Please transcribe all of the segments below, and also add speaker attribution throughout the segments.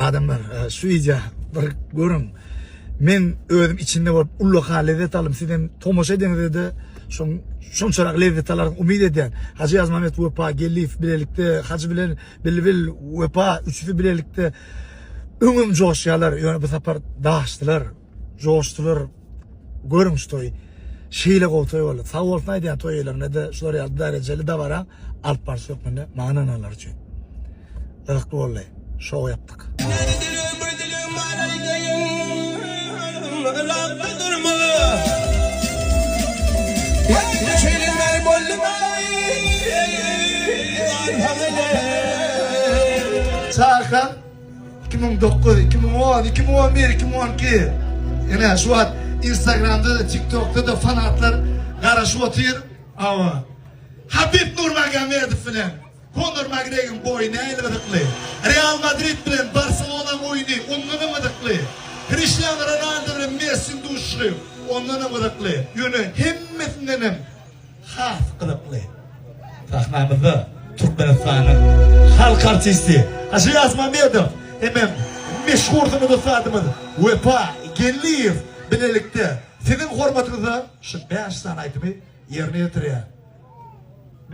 Speaker 1: Adamlar şu wideo bir görüň. Men özüm içinde bolup ullakan lezzet aldym. Siz hem tomaşa edeňizde şoň şonçarak lezzet alarsyňyz umyt edýän. Hajy Ýazmamet Wepa Geldiýew bilelikde Hajy bilen Bilbil Wepa üçüsi bilelikde öňem joşýarlar. Ýöne bu sapar daşdylar, joşdular. Görüň şu toýy. Şeýle gowy toý boldy. Sag bolsun aýdýan toý eýelerine-de şular ýaly derejeli dabara alyp baryş hökmünde maňa ynananlary üçin. Gyzykly boldy. Şou ýapdyk. Çarka 2009, 2010, 2011, 2012. Ine şu wagt Instagramda da, TikTokda da fanatlar garaşyp otyr. Awa. Habib Nurmagomedow bilen Konor Makgregoryň boýy nähili gyzykly. Real Madrid bilen Barselonanyň oýny ondanam gyzykly. Kriştianu Ronaldo bilen Messiniň duşuşygy ondanam gyzykly. Ýöne hemmesindenem has gyzykly. Sahnamyzda Türkmenistanyň halk artisti Hajy Ýazmamedow hemem meşhur sungat ussadymyz Wepa Geldiýew bilelikde siziň hormatyňyza şu bäş sany aýdymy ýerine ýetirýär.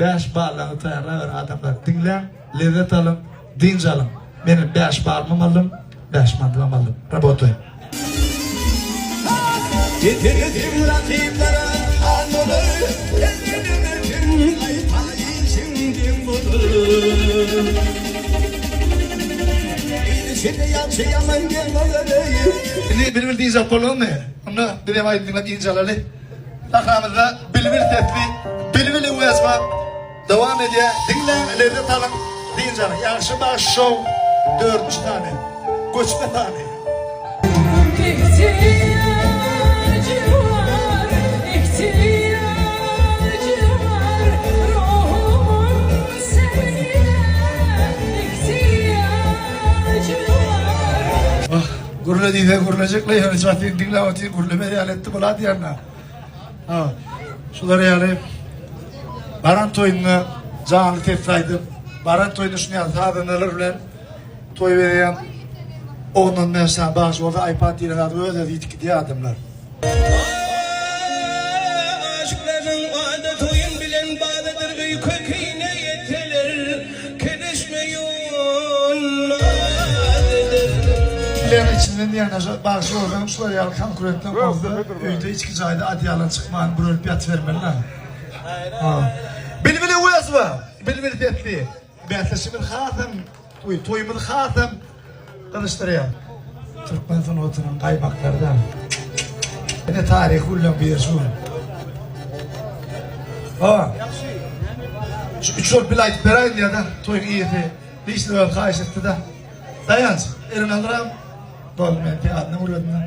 Speaker 1: Bäş ballaňyzy taýýarlaber adamlar diňläň lezzet alyň dynç alyň menem bäş balymam aldym bäş mandymam aldym rabotaýym. Indi bilbil dynç alyp bolanmy? Onda bizem aýdym diňläp dynç alaly. Sahnamyzda bilbil sesli Bilbil Öwezowa dowam edýär. Diňläň, lezzet alyň, dynç alyň. Ýagşy bagşy şou dördünji sany. Göçme sany. Wah, gürle diýse gürlejekle ýöne çatyny diňläp otyr gürlemez ýaly etdi bula diýende. Ha, şular ýaly baran toýunda janly ses aýdyp, baran toýunda şuny ýaly sazandalar bilen toý berýän ondan bäş sany bagşy bolsa iPad diýlen zady öz-özi ýitip gidýär adamlar.
Speaker 2: Aşyklaryň adaty oýun bilen baglydyr öýke-kine ýeteler Kereşme ýollardyr.
Speaker 1: Bilen içinden diýende şo bagşy bolsaň şular ýaly konkurentden bolsa öýde içki jaýda odýalan çykman bürelip ýatybermeli-dä. Bilbil Öwezowa, Bilbil sesli bäsleşigimiz hasam Toý, toýumyzy hasam gyzyşdyrýar. Türkmen sungatynyň gaýmaklary-da. Ine taryhy günleň biri şu gün. Ha. Şu üç bolup bile aýdyp beräýin diýýär-de, toýuň eýesi. Liçni öz haýyş etdi-de. Daýanç, elini aldyram. Boldy, men teatryna gürledim-de.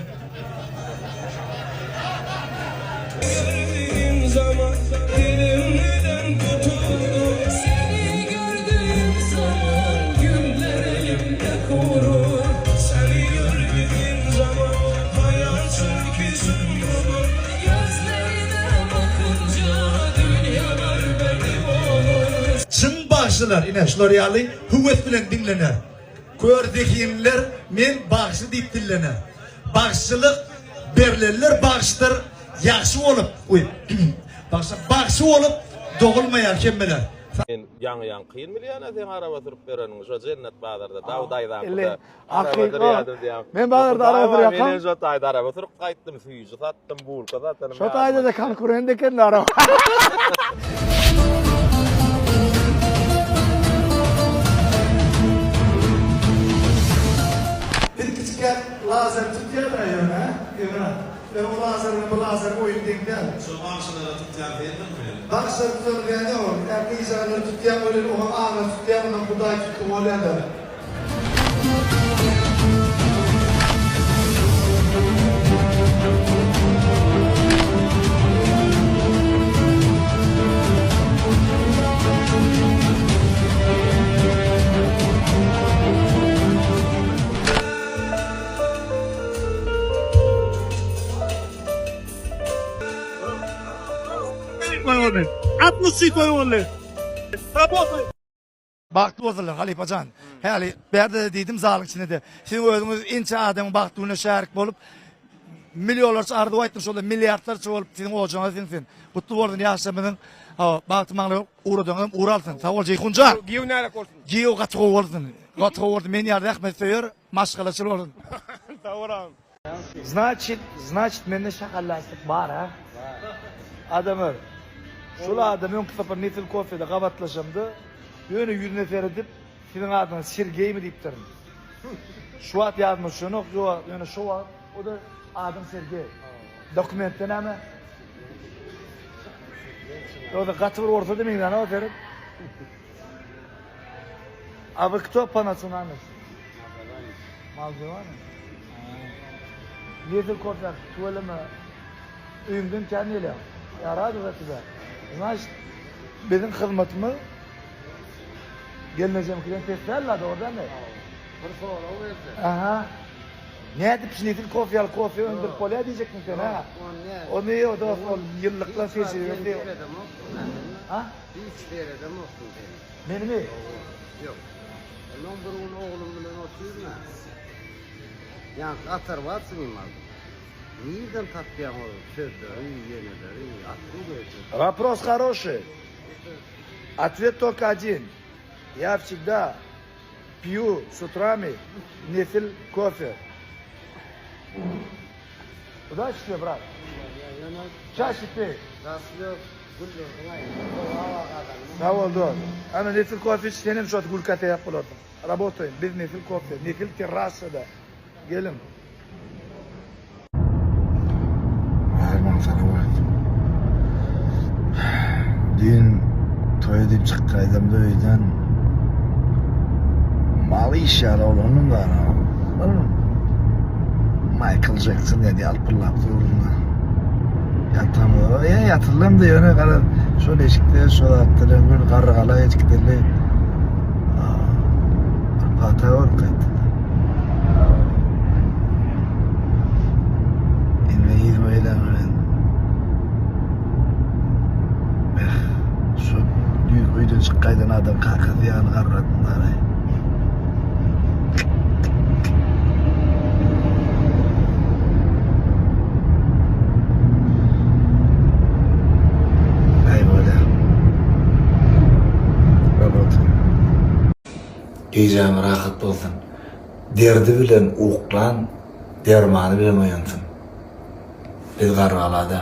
Speaker 1: Çyn bagşylar ine şular ýaly höwes bilen diňlener. Kör zehinliler men bagşy diýip dillener. Bagşyçylyk berlenler bagşydyr, ýagşy bolup, uý, bagşy, bagşy bolup dogulmaýar hemmeler.
Speaker 3: Men ýaňy ýaňy kyn bilýänä seň araba sürüp bereniňi şo jennet bazarda daw daýzaňkyda araba sürýärdim diýýäň.
Speaker 1: Men bazarda araba sürýärkam.
Speaker 3: Menem şo taýda araba sürüp gaýtdym süýji satdym bulka satanym.
Speaker 1: Şo taýda-da konkurent eken araba. Bir kiçikäk lazer tutýar-da ýöne, ýöne, ýöne o lazer bilen bu lazeriň oýny deň däl.
Speaker 4: Şo bagşylara tutýan sendiňmi?
Speaker 1: Bagşylary tutan däl-de ol, ähli ijadlary tutýan welin oňa aňyr tutýan, onam Hudaý tutdy bolýa-da. Bagtly bolsunlar halypa jan. Häli bärde-de diýdim zalyň içinde-de. Siziň özüňiz ençe adamyň bagtly gününe şärik bolup, millionlarça arzuw aýtdym şolda milliardlarça bolup siziň ojagyňyza siňsin. Gutly bolsun ýaşlarymyzyň hawa bagty maňlaýy ugradaňyzam ugur alsyn. Sag bol Jeýhun jan.
Speaker 2: Giýew nälik bolsun?
Speaker 1: Giýew gaty gowy bolsun. Gaty gowy bolsun. Men ýaly zähmetsöýer, maşgalaçyl bolsun.
Speaker 2: Sag bol agam.
Speaker 1: Znaçit, znaçit mende şahallaslyk bar ha. Adamlar, şol adam öňki sapar Nesil kofede gabatlaşamda, ýöne ýüzüne seredip, siziň adyňyz Sergeými diýipdirin. Şu wagt ýadyma düşenok, ýok, ýöne şo wagt o-da adym Sergeý. Dokumentde näme? Ýogsa gaty bir orsa-da meňzänok seret. A вы кто по национальности? Moldowanin. Nesil kofe tüweleme öýüňden kän gelýär. Я рада за тебя. Значит, biziň hyzmatymyz gelnejemkiden pes däl-la, dogry dälmi?
Speaker 5: Bir sorag berjek.
Speaker 1: Aha. Nädip nesil kofe ýaly kofe öndürip bolýar diýjekmiň sen, ha? Ony o dost ol ýyllyklar tejribesi. Ha?
Speaker 5: Hiç seredemokdym seni.
Speaker 1: Menimi?
Speaker 5: Ýok. Ondan bir gün oglum bilen otyryn-a. Ýaňky atarwatsyňy aldym. Nirden tapýaň o sözleri, ýeneleri, откуда это?
Speaker 1: Вопрос хороший. Ответ только один. Я всегда пью с утрами Nesil кофе. Удачи тебе, брат. Чаще пей. Sag bol dost. Ana Nesil kofe iç senem şo gül kofe ýap bolarsyň. Rabotaýyn biz Nesil kofe, Nesil terrasada. Geliň.
Speaker 6: Arman salawat. Düýn toýa diýip çykyp gaýdamda öýden mal iş ýaly oglanym bar. Michael Jackson ýaly ýalpyldap dururdy. Ýatamda, ýa ýatyldym da ýöne gara şol eşikde şo zatlar bir garrygala eşikdeli. Bir pata bolup gaýtdym. Indi ýüzüme gelen bilen. Eh, şu düýn öýden çykyp gaýdan adam kakasy ýaly garradym daraý. Aý bolýar. Robot. Gijäň rahat bolsun. Derdi bilen uklan, dermany bilen oýansyn. Biz Garrygalada.